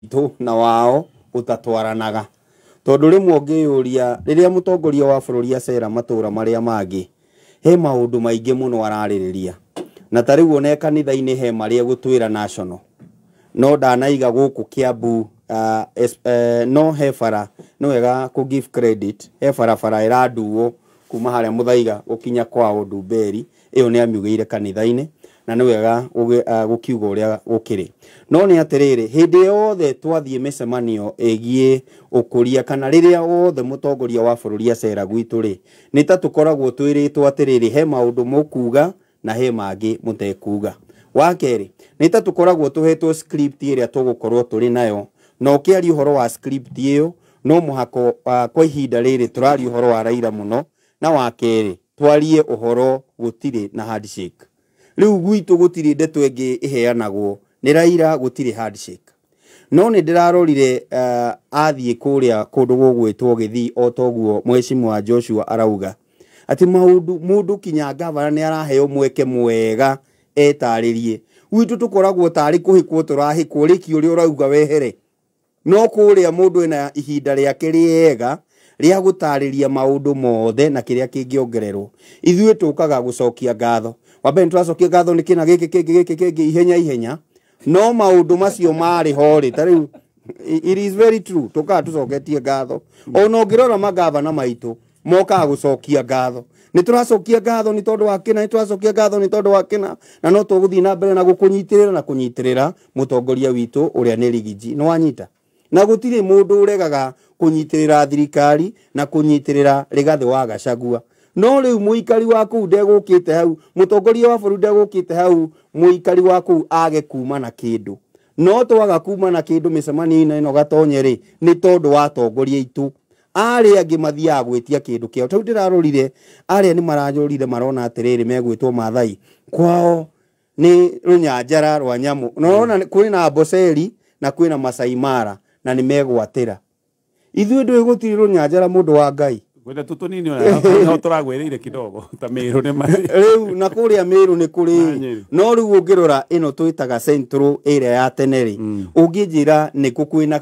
Witũ na wao ũtatwaranaga, tondũ rĩmwe ũngĩyũria, rĩrĩa mũtongoria wa bũrũri acera matũra marĩa mangĩ, he maũndũ maingĩ mũno ararĩrĩria. Na ta rĩu ona kanitha-inĩ he marĩa gũtwĩra national, no ndanaiga gũkũ Kiambu. No he bara, nĩ wega kũ give credit, he barabara ĩranduo kuma harĩa Mũthaiga gũkinya kwao Ndumberi. Ĩyo nĩ amiugĩire kanitha-inĩ, na nĩ wega gũkiuga ũrĩa gũkĩrĩ. No nĩ atĩrĩrĩ, hĩndĩ yothe twathiĩ mĩcemanio ĩgiĩ ũkũria, kana rĩrĩa wothe mũtongoria wa bũrũri acera gwitũ rĩ, nĩ ta tũkoragwo twĩrĩtwo atĩrĩrĩ, he maũndũ mũkuga na he mangĩ mũtekuga. Wa kerĩ, nĩ ta tũkoragwo tũhetwo script ĩrĩa tũgũkorwo tũrĩ nayo, na ũkĩaria ũhoro wa script ĩyo, no mũhaka kwa ihinda rĩrĩ tũraria ũhoro wa Raila mũno, na wa kerĩ twarie ũhoro gũtirĩ na handshake. Rĩu gwitũ gũtirĩ ndeto ĩngĩ ĩheanagwo nĩ Raila, gũtirĩ handshake. No nĩ ndĩrarorire athiĩ kũrĩa kũndũ gũgwĩtwo Gĩthii, o toguo mheshimiwa Joshua arauga atĩ maũndũ mũndũ kinya gavana nĩ araheo mweke mwega etarĩrie. Gwitũ tũkoragwo tarĩ kũhĩkwo tũrahĩkwo, rĩki ũrĩa ũrauga wehere. No kũrĩa mũndũ ena ihinda rĩake rĩega rĩa gũtarĩria maũndũ mothe na kĩrĩa kĩngĩongererwo. Ithuĩ tũkaga gũcokia ngatho. Wa mbere, nĩtũracokia ngatho nĩ kĩna gĩkĩ kĩngĩ gĩkĩ kĩngĩ ihenya ihenya, no maũndũ macio marĩ ho rĩ, ta rĩu it is very true, tũkaga tũcoketie ngatho. Ona ũngĩrora magavana maitũ mokaga gũcokia ngatho, nĩ tũracokia ngatho nĩ tondũ wa kĩna, nĩ tũracokia ngatho nĩ tondũ wa kĩna, na no tũgũthiĩ na mbere na gũkũnyitĩrĩra na kũnyitĩrĩra mũtongoria witũ ũrĩa nĩ Rigiji. Nĩ wanyita? Na gũtirĩ mũndũ ũregaga kũnyitĩrĩra thirikari na kũnyitĩrĩra Rigathĩ wa Gachagua. No rĩu mũikari wa kũu ndegũkĩte hau, mũtongoria wa bũrũri ndegũkĩte hau, mũikari wa kũu age kuma na kĩndũ. No twaga kuma na kĩndũ mĩcemanio-inĩ ĩno gatonye rĩ, nĩ tondũ wa atongoria aitũ. Arĩa angĩ mathiaga gwĩtia kĩndũ kĩao. Tau ndĩrarorire arĩa nĩ mararorire, marona atĩrĩrĩ, megwĩtwo Maathai, kwao nĩ rũnyanjara rwa nyamũ, na ũrona kwĩna Amboseli na kwĩna Masai Mara na nĩ megwatĩra. Ithuĩ ndũĩ gũtirĩ rũnyanjara, mũndũ wa Ngai. Kwenda tũtũnini ona no tũragwĩrĩire kidogo ta Mĩrũ nĩ Rĩu na kũrĩa Mĩrũ nĩ Na kũrĩ Nyĩrĩ. No rĩu ũngĩrora ĩno twĩtaga Central ĩrĩa ya tene rĩ, ũngĩnjĩra nĩkũ kwĩna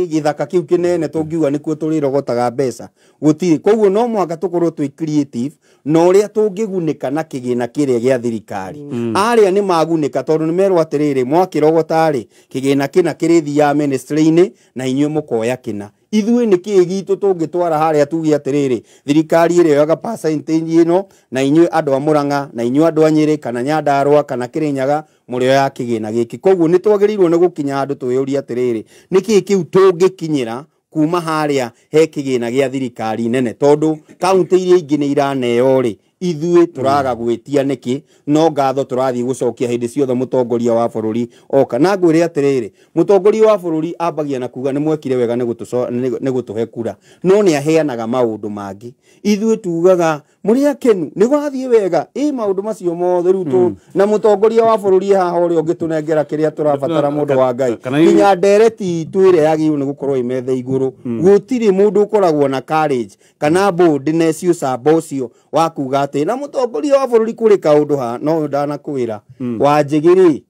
gĩthaka kĩu kĩnene tũngiuga nĩkuo tũrĩrogotaga mbeca? Gũtirĩ. Koguo no mũhaka tũkorwo twĩ creative na ũrĩa tũngĩgunĩka na kĩgĩna kĩrĩa gĩa thirikari. Arĩa nĩ magunĩka tondũ nĩ merwo atĩrĩrĩ, mwakĩrogota rĩ, kĩgĩna kĩna kĩrĩthiaga ministry-inĩ na inyuĩ mũkoya kĩna. Ithuĩ nĩ kĩĩ gitũ tũngĩtwara harĩa tuge atĩrĩrĩ, thirikari ĩrĩoyaga percentage ĩno, na inyuĩ andũ a Mũrang'a na inyuĩ andũ a Nyĩrĩ kana Nyandarũa kana Kĩrĩnyaga mũrĩoya kĩgĩna gĩkĩ? Koguo nĩ twagĩrĩirwo nĩ gũkinya handũ twĩyũrie atĩrĩrĩ, nĩ kĩĩ kĩu tũngĩkinyĩra kuma harĩa he kĩgĩna gĩa thirikari nene? Tondũ kaunti iria ingĩ nĩ iraneo rĩ, ithuĩ tũraga gwĩtia nĩkĩ? No ngatho tũrathiĩ gũcokia hĩndĩ ciothe mũtongoria wa bũrũri oka. Na ngwĩre atĩrĩrĩ, mũtongoria wa bũrũri ambagia na kuga nĩ mwekire wega nĩ gũtũhe kura, no nĩ aheanaga maũndũ mangĩ. Ithuĩ tugaga mũrĩ akenu, nĩ gwathiĩ wega, ĩ maũndũ macio mothe rĩu na mũtongoria wa bũrũri haha ũrĩa ũngĩtũnengera kĩrĩa tũrabatara, mũndũ wa Ngai. Nginya ndereti itũ ĩrĩa yagĩrĩirwo nĩ gũkorwo ĩ metha igũrũ, gũtirĩ mũndũ ũkoragwo na courage kana boldness, ũcamba ũcio wa kuga atĩ na mũtongoria wa bũrũri kũrĩ kaũndũ ha no ndanakwĩra. Wanjĩgĩ rĩ,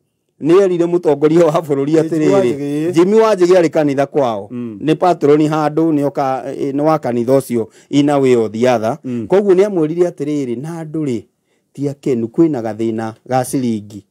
nĩ erire mũtongoria wa bũrũri atĩrĩrĩ, Wanjĩgĩ. Jimmy Wanjĩgĩ arĩ kanitha kwao, nĩ patroni handũ, nĩ oka nĩ wa kanitha ũcio in a way or the other. Koguo nĩ amwĩrire atĩrĩrĩ, na andũ rĩ ti akenu, kwĩna gathĩna ga ciringi.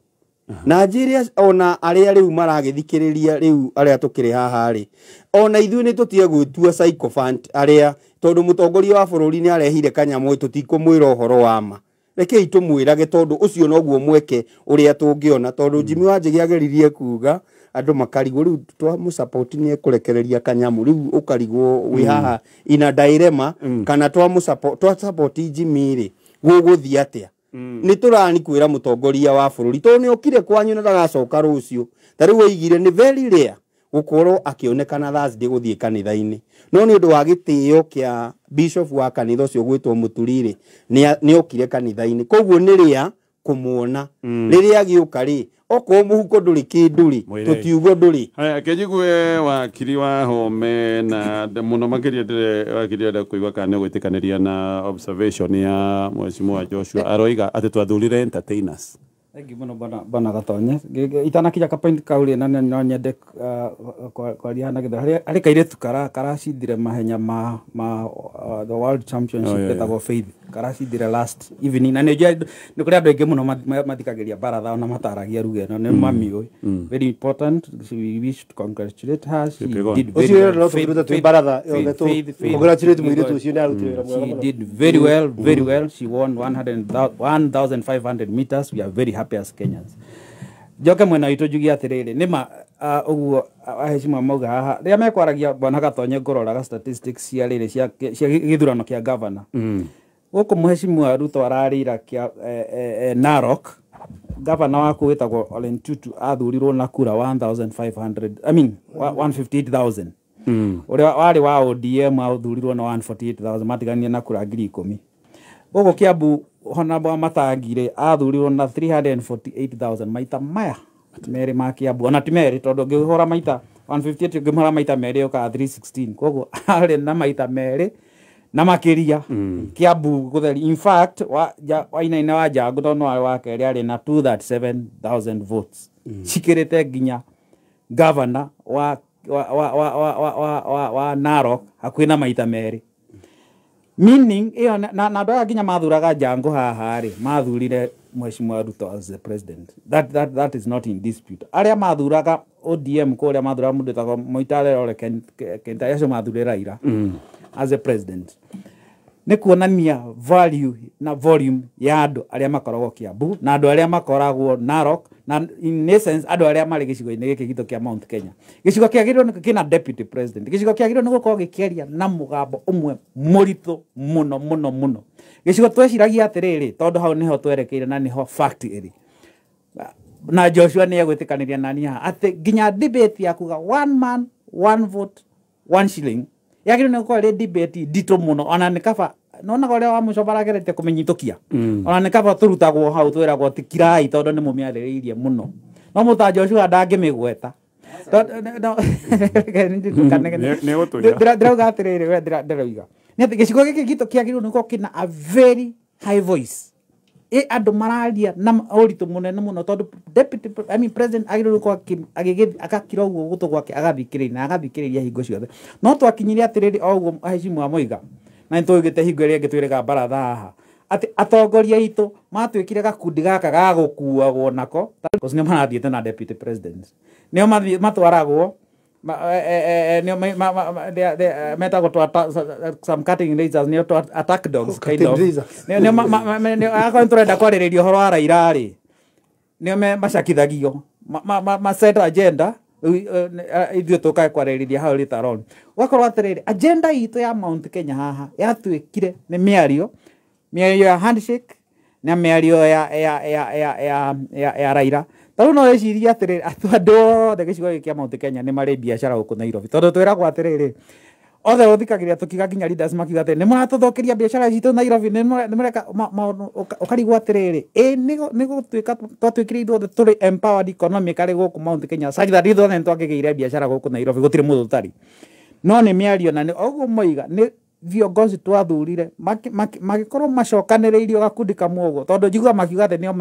Na njĩre ona arĩa rĩu maragĩthikĩrĩria rĩu, arĩa tũkĩrĩ haha rĩ, ona ithuĩ nĩ tũtige gwĩtua sycophant arĩa tondũ mũtongoria wa bũrũri nĩ arehire kanyamũ tũtikũmwĩra ũhoro wa ma. Rekei tũmwĩrage, tondũ ũcio noguo mweke ũrĩa tũngĩona. Tondũ Jimmy Wanjĩgĩ ageririe kuga, andũ makarigwo, rĩu twamũsupport nĩ ekũrekereria kanyamũ? Rĩu ũkarigwo wĩ haha ina dilemma, kana twamũsupport, twasupport Jimmy rĩ, gũgũthiĩ atĩa? Nĩ tũrani kwĩra mũtongoria wa bũrũri, tondũ nĩ okire kwanyu na ndagacoka rũciũ. Ta rĩu oigire nĩ very rare gũkorwo akĩonekana Thursday gũthiĩ kanitha-inĩ, no nĩ ũndũ wa gĩtĩo kĩa bishop wa kanitha ũcio gwĩtwo Mũturi-rĩ, nĩ okire kanitha-inĩ. Koguo nĩ rĩa kũmuona rĩrĩa agĩũka rĩ, okorwo mũhuko ndũrĩ kĩndũ rĩ, Mwĩrei. tũtiugo ndũrĩ. Haya, kenjigue wakiri wa Home na mũno makĩria ndĩre wakiri ndĩrenda kũigua kana nĩ ũgwĩtĩkanĩria na observation ya mheshimiwa Joshua. Aroiga atĩ twathurire entertainers. Thank you muno bwana Gatonye. Itanakinya ka point kau ri na no nyende kwaria na githo hari kairetu karacindire mahenya ma the World Championship etagwo Faith karacindire last evening na nĩ kũrĩ andũ aingĩ mũno mathikagĩria baratha ona mataragia ruga ĩno nĩ mamiũĩ. Very important, we wish to congratulate her. She did very well. She did very well, very well. She won 1,500 meters. We are very happy as Kenyans. Njoke mwena witũ njuge atĩrĩrĩ nĩma ũguo aheshimiwa mauga haha rĩrĩa mekwaragia bwana Gatonye ngũroraga statistics cia rĩrĩ cia gĩthurano kĩa governor. Gũkũ mũheshimiwa Ruto ararĩira kĩa Narok, governor waku wĩtagwo Ole Ntutu athurirwo na kura 1,500 I mean 158,000. Ũrĩa warĩ wa ODM athurirwo na 148,000 matiganie na kura 10,000. Gũkũ Kiambu Honorable Matangire athurirwo na 348,000 maita maya merĩ ma Kiambu ona ti merĩ tondũ ũngĩhũra maita 158 ũngĩhũra maita merĩ ũkaga 316 koguo arĩ na maita merĩ na makĩria Kiambu gũtheri. In fact Wainaina wa Njangu tondũ warĩ wa kerĩ arĩ na 237,000 votes cikĩrĩte nginya governor wa Narok hakuhĩ na maita merĩ. Meaning iyo na andũ aya nginya mathuraga Njangu haha rĩ mathurire Mheshimiwa Ruto as the president. That is not in dispute. Arĩa mathuraga ODM kũrĩa mathuraga mũndũ wĩtagwo Moitare Ole Kenta acio mathurire Raila as a president. Nĩ kuonania value na volume ya andũ arĩa makoragwo Kiambu na andũ arĩa makoragwo Narok na in essence andũ arĩa marĩ gĩcigo-inĩ gĩkĩ gitũ kĩa Mount Kenya. Gĩcigo kĩagĩrĩirwo nĩ kĩna deputy president. Gĩcigo kĩagĩrĩirwo nĩ gũkorwo gĩkĩaria na mũgambo ũmwe mũritũ mũno mũno mũno. Gĩcigo tweciragia atĩrĩrĩ tondũ hau nĩho twerekeire na nĩho fact ĩrĩ. Na Joshua nĩ egwĩtĩkanĩria nani haha atĩ nginya debate ya kuga one man one vote one shilling yagĩrĩirwo nĩ gũkorwo ĩrĩ debate nditũ mũno ona nĩ kaba nonaga ũrĩa wa mũico baragerete kũmĩnyitũkia ona nĩ kaba tũrutagwo hau twĩragwo ti kirai tondũ nĩ mũmĩarĩrĩirie mũno no mũta Joshua ndangĩmĩgweta. Ndĩrauga atĩrĩrĩ we ndĩrauga nĩ atĩ gĩcigo gĩkĩ gitũ kĩagĩrĩirwo nĩ gũkorwo kĩna a very high voice ĩ andũ mararia na ũritũ mũnene mũno tondũ deputy I mean president agĩrĩirwo gũkorwo agakira ũguo gũtũ gwake agathikĩrĩria na agathikĩrĩria hingo ciothe. No twakinyire atĩrĩrĩ o ũguo aheshimiwa moiga na nĩtũigĩte hingo ĩrĩa ĩngĩ twĩrĩga baratha haha atĩ atongoria aitũ matuĩkire gakundi gaka ga gũkuagwo nako nĩo marathiĩte na deputy president nĩo matwaragwo metagwo some cutting razors nĩo attack dogs kind of nĩo akorwo nĩtũrenda kwarĩrĩria ũhoro wa Raila rĩ nĩo macakithagio ma set agenda ithuĩ tũkae kwarĩrĩria hau later on. Ũgakorwo atĩrĩrĩ agenda itũ ya Mount Kenya haha yatuĩkire nĩ mĩario ya handshake na mĩario ya Raila. Tarĩu no wĩcirie atĩrĩrĩ andũ othe gĩcigo gĩkĩ kĩa Mount Kenya nĩ marĩ biacara gũkũ Nairobi tondũ twĩragwo atĩrĩrĩ othe ũthikagĩrĩria tũkiuga nginya leaders makiuga atĩrĩrĩ nĩ mũratũthũkĩria biacara citũ Nairobi nĩ mũreka maũndũ ũkarigwo atĩrĩrĩ ĩ nĩ gũtuĩka twatuĩkire ithuothe tũrĩ empowered economically gũkũ Mount Kenya such that ithuothe nĩ twakĩgĩire biacara gũkũ Nairobi gũtirĩ mũndũ ũtarĩ. No nĩ mĩario na ũguo moiga nĩ viongozi twathurire magĩkorwo macokanĩrĩirio gakundi kamwe ũguo tondũ njiguaga makiuga atĩ nĩo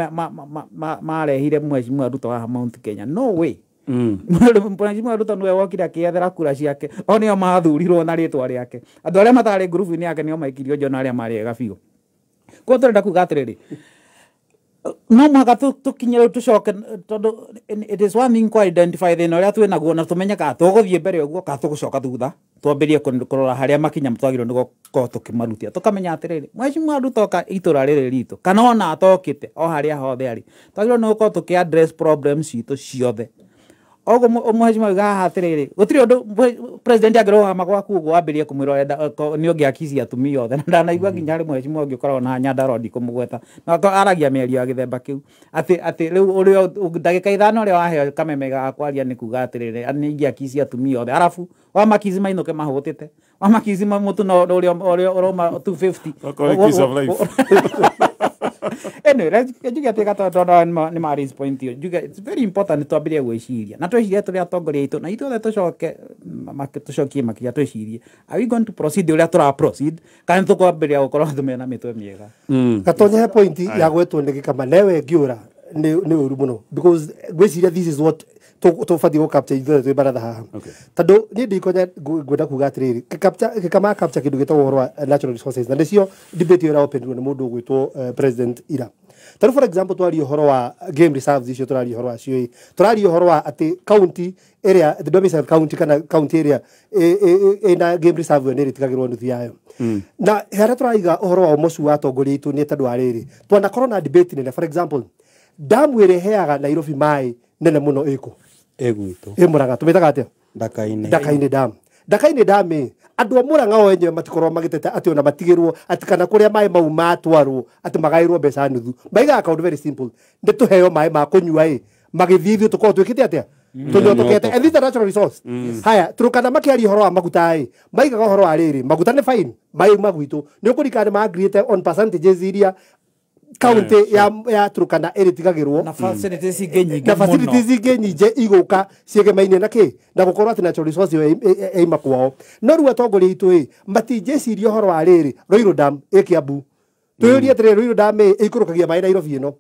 marehire Mheshimiwa Ruto haha Mount Kenya. No way. Mheshimiwa Ruto nĩwe wokire akĩethera kura ciake o nĩo mathurirwo na rĩtwa rĩake. Andũ arĩa matarĩ ngurubu-inĩ yake nĩo maikirio nja na arĩa marĩ ega biũ. Koguo tũrenda kuga atĩrĩrĩ no mũhaka tũkinye rĩu tũcoke tondũ it is one thing kũ identify thĩna ũrĩa twĩ naguo na tũmenye kana tũgũthiĩ mbere ũguo kana tũgũcoka thutha twambĩrĩrie kũrora harĩa makinya twagĩrĩirwo nĩ gũkorwo tũkĩmarutia tũkamenya atĩrĩrĩ Mheshimiwa Ruto oka itũra rĩrĩ ritũ kana ona atokĩte o harĩa hothe arĩ twagĩrĩirwo nĩ gũkorwo tũkĩ address problems citũ ciothe. Oguo Mheshimiwa auga haha atĩrĩrĩ gũtirĩ ũndũ president angĩrũgama gwaku ũguo wambĩrĩrie kũmwĩra nĩ ũngĩakici atumia othe na ndanaigua nginya harĩ Mheshimiwa ũngĩ ũkoragwo na Nyandarua ndikũmũgweta na aragia mĩario ya gĩthemba kĩu atĩ rĩu ũrĩa ndagĩka ithano ũrĩa waheo kameme ga kwaria nĩ kuga atĩrĩrĩ nĩ ingĩakici atumia othe arabu wamakici mainũke mahũtĩte wamakici mũtu no ũrĩa ũrauma 250. Anyway, let's njuge atĩ gatondũ nĩ ma raise point ĩyo njuge it's very important twambĩrĩrie gwĩciria na twecirie tũrĩ atongoria aitũ na ithuothe tũcoke tũcokie makĩria twĩcirie are we going to proceed ũrĩa tũra proceed kana nĩ tũkwambĩrĩria gũkorwo andũ mena mĩtwe mĩega. Gatonye he point ya gwetwo nĩ gĩkama newe ngĩũra nĩ ũru mũno because ngwĩciria this is what tũbatiĩ gũ capture ithuothe twĩ baratha haha. Okay. Tondũ niĩ ndikonya ngwenda kuga atĩrĩrĩ, kama capture kĩndũ gĩtagwo ũhoro wa natural resources, na nĩcio debate ĩyo ĩraopenirwo nĩ mũndũ ũgwĩtwo President Ira. Tarĩu for example twaria ũhoro wa game reserves icio, tũraria ũhoro wacio ĩ, tũraria ũhoro wa atĩ county ĩrĩa the domicile county kana county ĩrĩa ĩna game reserve ĩyo nĩ ĩrĩtigagĩrwo nuthu yayo. Na harĩa tũraiga ũhoro wa ũmocu wa atongoria aitũ nĩ tondũ wa rĩrĩ, twanakorwo na debate nene. For example, damu ĩrĩa ĩheaga Nairobi maĩ nene mũno ĩkũ? Ĩgwitũ. Ĩ Murang'a, tũmĩtaga atĩa? Ndaka-inĩ. Ndaka-inĩ dam. Ndaka-inĩ dam ĩ, andũ a Murang'a o enyewe matikorwo magĩteta atĩ ona matigĩrwo atĩ kana kũrĩa maĩ mau matwarwo atĩ magaĩrwo mbeca nuthu. Maigaga kaũndũ very simple, nĩ tũheo maĩ ma kũnyua ĩ, magĩthiĩ ithuĩ tũkorwo twĩkĩte atĩa? Tũnyotokete. And this is a natural resource. Haya, Turkana makĩaria ũhoro wa maguta ĩ, maigaga ũhoro wa rĩrĩ, maguta nĩ fine, maĩ ma gwitũ. Nĩ ũkũririkana nĩ ma-agreeĩte on percentages iria county ya Turkana ĩrĩtigagĩrwo na facilities ingĩ nyingĩ na mũno. Facilities ingĩ nyingĩ igũka ciĩgemainie na kĩ na gũkorwo atĩ natural resource ĩyo ĩima kwao. No rĩu atongoria aitũ ĩ matingĩciria ũhoro wa rĩrĩ, Ruiru Dam ĩ Kiambu. Twĩyũrie atĩrĩrĩ, Ruiru Dam ĩ ĩikũrũkagia maĩ Nairobi ĩno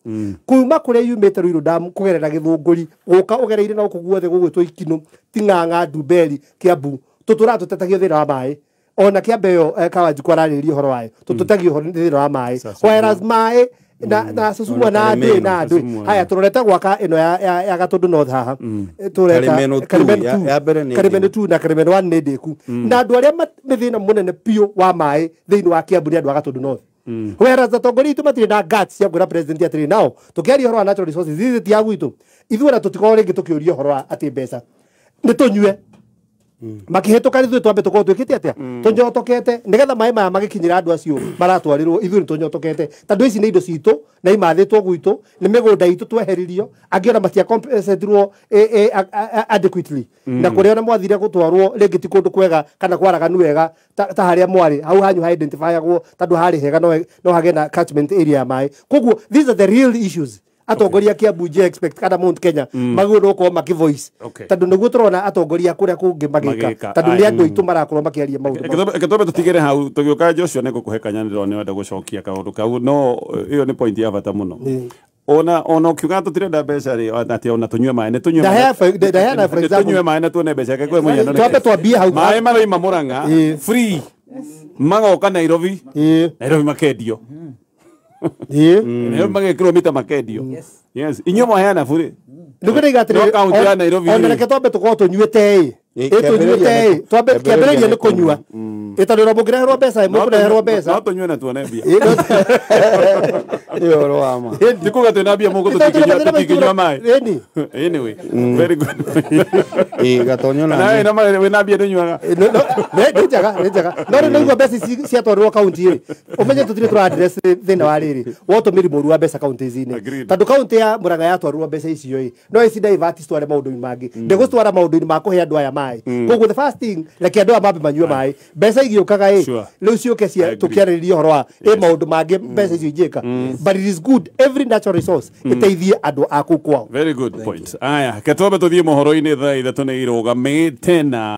kuma kũrĩa yumĩte Ruiru Dam kũgerera Gĩthũngũri gũka ũgereire na gũkũ guothe gũgwĩtwo Ikinũ, Ting'ang'a, Ndumberi, Kiambu, tũtũraga tũtetagio thĩna wa maĩ. Ona Kĩambe ĩyo Kawanjikũ ararĩrĩria ũhoro wayo, tũtũtagio ũhoro thĩna wa maĩ, whereas maĩ na Susumwa na ndĩ na ndĩ. Haya, tũrorete gwaka ĩno ya Gatũndũ North haha, tũreta Karimeno two, Karimeno two. Ya mbere nĩ Karimeno ndĩku. 2 na Karimeno 1 nĩ ndĩku. Na andũ arĩa mĩthĩna mũnene biũ wa maĩ thĩinĩ wa Kiambu nĩ andũ a Gatũndũ North, whereas atongoria aitũ matirĩ na guts cia kwĩra president atĩrĩ, nao tũkĩaria ũhoro wa natural resources ithuĩ ti a gwitũ, ithuĩ ona tũtikorwo rĩngĩ tũkĩũria ũhoro wa atĩ mbeca nĩ tũnyue makĩhĩtũka, ithuĩ twambe tũkorwo twĩkĩte atĩa, tũnyotokete, nĩgetha maĩ maya magĩkinyĩra andũ acio maratwarĩrwo ithuĩ nĩ tũnyotokete, tondũ ici nĩ indo citũ na imathĩtwo gwitũ nĩ mĩgũnda itũ tweheririo, angĩ ona matia compensatirwo adequately, na kũrĩa ona mwathire gũtwarwo rĩngĩ ti kũndũ kwega kana kwaraganu wega ta harĩa mwarĩ hau hanyu ha identifyagwo tondũ harĩ hega no hagĩe na catchment area ya maĩ. Koguo these are the real issues atongoria a Kiambu nje expect kana Mount Kenya magĩrĩirwo gũkorwo makĩ voice, tondũ nĩguo tũrona atongoria kũrĩa kũngĩ magĩka, Magĩka, tondũ nĩ aye. andũ aitũ marakorwo makĩaria maũndũ mau. Reke twambe tũtigĩre hau, tũgĩũka Joshua nĩ ngũkũhe kanya, nĩ ndĩrona nĩwenda gũcokia kaũndũ kau, no ĩyo nĩ point ya bata mũno. Ona ũkiuga tũtirenda mbeca rĩ, atĩ ona tũnyue maĩ, nĩ tũnyue Ndaheana for nĩ example. tũnyue maĩ na tuone mbeca. Reke kũhe mũhiano. Twambe twambie hau. Maĩ maroima Murang'a free magoka Nairobi. Nairobi makendio. Nairobi magekĩrwo mita makendio. Yes, inyuĩ mwaheana bure. Nĩguo ndaiga atĩrĩrĩ, No kaunti ya Nairobi ona rĩ. reke twambe tũkorwo tũnyuĩte ĩ. Ĩ tũnyuĩte ĩ, twambe kĩambĩrĩria kĩambĩrĩria nĩ nĩ kũnyua ĩ, tondũ ona mũngĩreherwo mbeca ĩ, mũkũreherwo No mbeca. tũnyue na tuone mbia. Nĩ ũhoro wa ma. Ti kuga twĩna mbia mũgũ tũtingĩnyua maĩ. Ĩni. Anyway, very good. Ĩ Gatonyo na Nawe wĩna mbia ndũnyuaga. Nĩ njega, nĩ njega, no rĩu naigua mbeca ici ciatwarirwo kaunti ĩ, ũmenye tũtirĩ tũra address thĩna wa rĩrĩ wa ũtũmĩri mũru wa mbeca kaunti-inĩ, Agreed. tondũ kaunti ya Murang'a yatwarirwo mbeca icio ĩ, no ici divert citware maũndũ-inĩ mangĩ, ndĩgũcitwara maũndũ-inĩ ma kũhe andũ aya maĩ. Koguo the first thing, reke andũ aya mambe manyue maĩ, mbeca igĩũkaga ĩ, Sure. rĩu ciũke cia I agree. tũkĩarĩrĩria ũhoro wa ĩ maũndũ mangĩ mbeca icio ingĩka, but it is good every natural resource ĩteithie andũ a kũu kwao. Very good point. Aya, ke twambe tũthiĩ mohoro-inĩ thaa 3 nĩ irũgamĩte na